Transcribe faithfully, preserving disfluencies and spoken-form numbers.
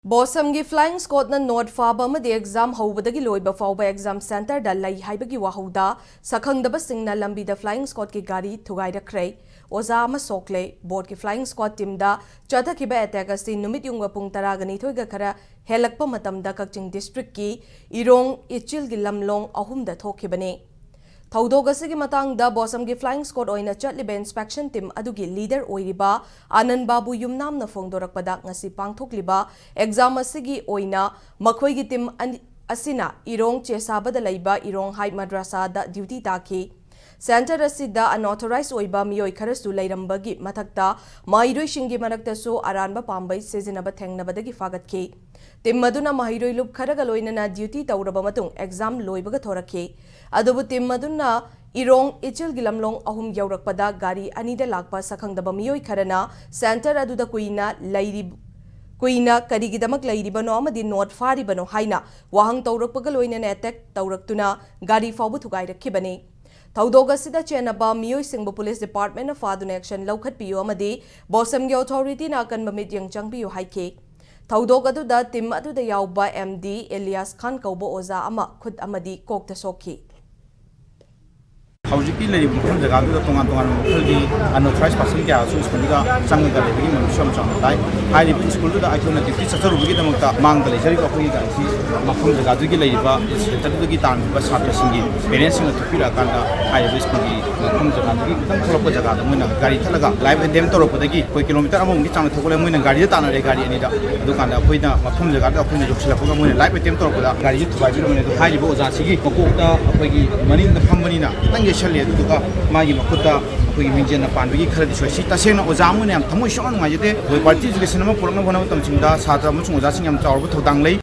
ꯕꯣꯁꯝꯒꯤ flying ꯁ꯭ꯀꯣꯠꯅ note ꯐꯥꯕ ꯑꯃꯗꯤ exam ꯍꯧꯕꯗꯒꯤ ꯂꯣꯏꯕ ꯐꯥꯎꯕ ꯑꯦꯛꯖꯥꯝ ꯁꯦꯟꯇꯔꯗ ꯂꯩ ꯍꯥꯏꯕꯒꯤ ꯋꯥꯍꯧꯗ ꯁꯛꯈꯪꯗꯕꯁꯤꯡꯅ ꯂꯝꯕꯤꯗ ꯐ꯭ꯂꯥꯏꯌꯤꯡ ꯁ꯭ꯀꯣꯠꯀꯤ ꯒꯥꯔꯤ ꯊꯨꯒꯥꯏꯔꯛꯈ꯭ꯔꯦ꯫ ꯑꯣꯖꯥ ꯑꯃ ꯁꯣꯛꯂꯦ꯫ ꯕꯣꯔꯗꯀꯤ ꯐ꯭ꯂꯥꯏꯌꯤꯡ ꯁ꯭ꯀꯣꯠ ꯇꯤꯝꯗ ꯆꯠꯊꯈꯤꯕ ꯑꯦꯇꯦꯛ ꯑꯁꯤ ꯅꯨꯃꯤꯠ ꯌꯨꯡꯕ ꯄꯨꯡ ꯇꯔꯥꯒ ꯅꯤꯊꯣꯏꯒ ꯈꯔ ꯍꯦꯜꯂꯛꯄ ꯃꯇꯝꯗ ꯀꯛꯆꯤꯡ ꯗꯤꯁꯇ꯭ꯔꯤꯛꯀꯤ ꯏꯔꯣꯡ ꯏꯆꯤꯜꯒꯤ ꯂꯝꯂꯣꯡ ꯑꯍꯨꯝꯗ ꯊꯣꯛꯈꯤꯕꯅꯤ꯫ ꯊꯧꯗꯣꯛ ꯑꯁꯤꯒꯤ ꯃꯇꯥꯡꯗ ꯕꯣꯁꯝꯒꯤ ꯐ꯭ꯂꯥꯏꯌꯤꯡ ꯁ꯭ꯀꯣꯠ ꯑꯣꯏꯅ ꯆꯠꯂꯤꯕ ꯏꯟꯁꯄꯦꯛꯁꯟ ꯇꯤꯝ ꯑꯗꯨꯒꯤ ꯂꯤꯗꯔ ꯑꯣꯏꯔꯤꯕ ꯑꯥꯅꯟ ꯕꯥꯕꯨ ꯌꯨꯝꯅꯥꯝꯅ ꯐꯣꯡꯗꯣꯔꯛꯄꯗ, ꯉꯁꯤ ꯄꯥꯡꯊꯣꯛꯂꯤꯕ ꯑꯦꯛꯖꯥꯝ ꯑꯁꯤꯒꯤ ꯑꯣꯏꯅ ꯃꯈꯣꯏꯒꯤ ꯇꯤꯝ ꯑꯅꯤ ꯑꯁꯤꯅ ꯏꯔꯣꯡ ꯆꯦꯁꯥꯕꯗ ꯂꯩꯕ ꯏꯔꯣꯡ ꯍꯥꯏ ꯃꯗ꯭ꯔꯁꯥꯗ ꯗ꯭ꯌꯨꯇꯤ ꯇꯥꯈꯤ꯫ ꯁꯦꯟꯇꯔ ꯑꯁꯤꯗ ꯑꯟꯑꯣꯊꯣꯔꯥꯏꯖ ꯑꯣꯏꯕ ꯃꯤꯑꯣꯏ ꯈꯔꯁꯨ ꯂꯩꯔꯝꯕꯒꯤ ꯃꯊꯛꯇ, ꯃꯍꯩꯔꯣꯏꯁꯤꯡꯒꯤ ꯃꯔꯛꯇꯁꯨ ꯑꯔꯥꯟꯕ ꯄꯥꯝꯕꯩ ꯁꯤꯖꯤꯟꯅꯕ ꯊꯦꯡꯅꯕꯗꯒꯤ ꯐꯥꯒꯠꯈꯤ꯫ ꯇꯤꯝ ꯑꯗꯨꯅ ꯃꯍꯩꯔꯣꯏ ꯂꯨꯞ ꯈꯔꯒ ꯂꯣꯏꯅꯅ ꯗ꯭ꯌꯨꯇꯤ ꯇꯧꯔꯕ ꯃꯇꯨꯡ ꯑꯦꯛꯖꯥꯝ ꯂꯣꯏꯕꯒ ꯊꯣꯔꯛꯈꯤ꯫ ꯑꯗꯨꯕꯨ ꯇꯤꯝ ꯑꯗꯨꯅ ꯏꯔꯣꯡ ꯏꯆꯤꯜꯒꯤ ꯂꯝꯂꯣꯡ ꯑꯍꯨꯝ ꯌꯧꯔꯛꯄꯗ ꯒꯥꯔꯤ ꯑꯅꯤꯗ ꯂꯥꯛꯄ ꯁꯛꯈꯪꯗꯕ ꯃꯤꯑꯣꯏ ꯈꯔꯅ ꯁꯦꯟꯇꯔ ꯑꯗꯨꯗ ꯀꯨꯏꯅ ꯂꯩꯔꯤ-, ꯀꯨꯏꯅ ꯀꯔꯤꯒꯤꯗꯃꯛ ꯂꯩꯔꯤꯕꯅꯣ ꯑꯃꯗꯤ ꯅꯣꯠ ꯐꯥꯔꯤꯕꯅꯣ ꯍꯥꯏꯅ ꯋꯥꯍꯪ ꯇꯧꯔꯛꯄꯒ ꯂꯣꯏꯅꯅ ꯑꯦꯇꯦꯛ ꯇꯧꯔꯛꯇꯨꯅ ꯒꯥꯔꯤ ꯐꯥꯎꯕ ꯊꯨꯒꯥꯏꯔꯛꯈꯤꯕꯅꯤ꯫ ꯊꯧꯗꯣꯛ ꯑꯁꯤꯗ ꯆꯦꯟꯅꯕ ꯃꯤꯑꯣꯏꯁꯤꯡꯕꯨ ꯄꯨꯂꯤꯁ ꯗꯤꯄꯥꯔꯠꯃꯦꯟꯅ ꯐꯥꯗꯨꯅ ꯑꯦꯛꯁꯟ ꯂꯧꯈꯠꯄꯤꯌꯨ ꯑꯃꯗꯤ ꯕꯣꯁꯝꯒꯤ ꯑꯣꯊꯣꯔꯤꯇꯤꯅ ꯑꯀꯟꯕ ꯃꯤꯠꯌꯦꯡ ꯆꯪꯕꯤꯌꯨ ꯍꯥꯏꯈꯤ꯫ ꯊꯧꯗꯣꯛ ꯑꯗꯨꯗ ꯇꯤꯝ ꯑꯗꯨꯗ ꯌꯥꯎꯕ ꯑꯦꯝ ꯗꯤ ꯏꯂꯤꯌꯥꯁ ꯈꯥꯟ ꯀꯧꯕ ꯑꯣꯖꯥ ꯑꯃ ꯈꯨꯠ ꯑꯃꯗꯤ ꯀꯣꯛꯇ ꯁꯣꯛꯈꯤ꯫ ꯍꯧꯖꯤꯛꯀꯤ ꯂꯩꯔꯤꯕ ꯃꯐꯝ ꯖꯒꯥꯗꯨꯗ ꯇꯣꯉꯥꯟ ꯇꯣꯉꯥꯟꯕ ꯃꯈꯜꯒꯤ unauthorized person ꯀꯌꯥꯁꯨ ꯁ꯭ꯀꯨꯜꯗꯨꯗ ꯆꯪꯉꯒ ꯂꯩꯕꯒꯤ ꯃꯃꯤꯁꯨ ꯌꯥꯝ ꯆꯥꯎꯅ ꯇꯥꯏ꯫ ꯍꯥꯏꯔꯤꯕ ꯁ꯭ꯀꯨꯜꯗꯨꯗ ꯑꯩꯈꯣꯏꯅ ꯗ꯭ꯌꯨꯇꯤ ꯆꯠꯆꯔꯨꯕꯒꯤꯗꯃꯛꯇ ꯃꯥꯡꯗ ꯂꯩꯖꯔꯤꯕ ꯑꯩꯈꯣꯏꯒꯤ ꯒꯥꯔꯤꯁꯤ ꯃꯐꯝ ꯖꯒꯥꯗꯨꯒꯤ ꯂꯩꯔꯤꯕ ꯁꯦꯟꯇꯔꯗꯨꯗꯒꯤ ꯇꯥꯔꯝꯃꯤꯕ ꯁꯥꯇ꯭ꯔꯁꯤꯡꯒꯤ ꯄꯦꯔꯦꯟꯁꯁꯤꯡꯅ ꯊꯣꯛꯄꯤꯔꯛꯑꯀꯥꯟꯗ ꯍꯥꯏꯔꯤꯕ ꯁ꯭ꯀꯨꯜꯒꯤ ꯃꯐꯝ ꯖꯒꯥꯗꯨꯒꯤ ꯈꯤꯇꯪ ꯊꯣꯛꯂꯛꯄ ꯖꯒꯥꯗ ꯃꯣꯏꯅ ꯒꯥꯔꯤ ꯊꯠꯂꯒ live attempt ꯇꯧꯔꯛꯄꯗꯒꯤ ꯑꯩꯈꯣꯏ ꯀꯤꯂꯣꯃꯤꯇꯔ ꯑꯃꯃꯨꯛꯀꯤ ꯆꯥꯡꯗ ꯊꯣꯛꯂꯛꯑꯦ꯫ ꯃꯣꯏꯅ ꯒꯥꯔꯤꯗ ꯇꯥꯟꯅꯔꯦ, ꯒꯥꯔꯤ ꯑꯅꯤꯗ꯫ ꯑꯗꯨꯀꯥꯟꯗ ꯑꯩꯈꯣꯏꯅ ꯃꯐꯝ ꯖꯒꯥꯗ ꯑꯩꯈꯣꯏꯅ ꯌꯧꯁꯤꯜꯂꯛꯄꯒ ꯃꯣꯏꯅ live attempt ꯇꯧꯔꯛꯄꯗ ꯒꯥꯔꯤꯁꯤ ꯊꯨꯒꯥꯏꯕꯤꯔꯝꯃꯦ꯫ ꯑꯗꯣ ꯍꯥꯏꯔꯤꯕ ꯑꯣꯖꯥꯁꯤꯒꯤ ꯃꯀꯣꯛꯇ ꯑꯩꯈꯣꯏꯒꯤ ꯃꯅꯤꯡꯗ ꯐꯝꯕꯅꯤꯅ ꯈꯤꯇꯪ ꯌꯩꯁꯜꯂꯦ, ꯑꯗꯨꯗꯨꯒ ꯃꯥꯒꯤ ꯃꯈꯨꯠꯇ ꯑꯩꯈꯣꯏꯒꯤ ꯃꯤꯡꯖꯦꯜꯅ ꯄꯥꯟꯕꯒꯤ ꯈꯔꯗꯤ ꯁꯣꯏ꯫ ꯁꯤ ꯇꯁꯦꯡꯅ ꯑꯣꯖꯥ ꯑꯃ ꯑꯣꯏꯅ ꯌꯥꯝ ꯊꯃꯣꯏ ꯁꯣꯛꯅ ꯅꯨꯡꯉꯥꯏꯖꯗꯦ꯫ ꯑꯩꯈꯣꯏ quality education ꯑꯃ ꯄꯨꯔꯛꯅꯕ ꯍꯣꯠꯅꯕ ꯃꯇꯝꯁꯤꯡꯗ ꯁꯥꯇ꯭ꯔ ꯑꯃꯁꯨꯡ ꯑꯣꯖꯥꯁꯤꯡ ꯌꯥꯝ ꯆꯥꯎꯔꯕ ꯊꯧꯗꯥꯡ ꯂꯩ꯫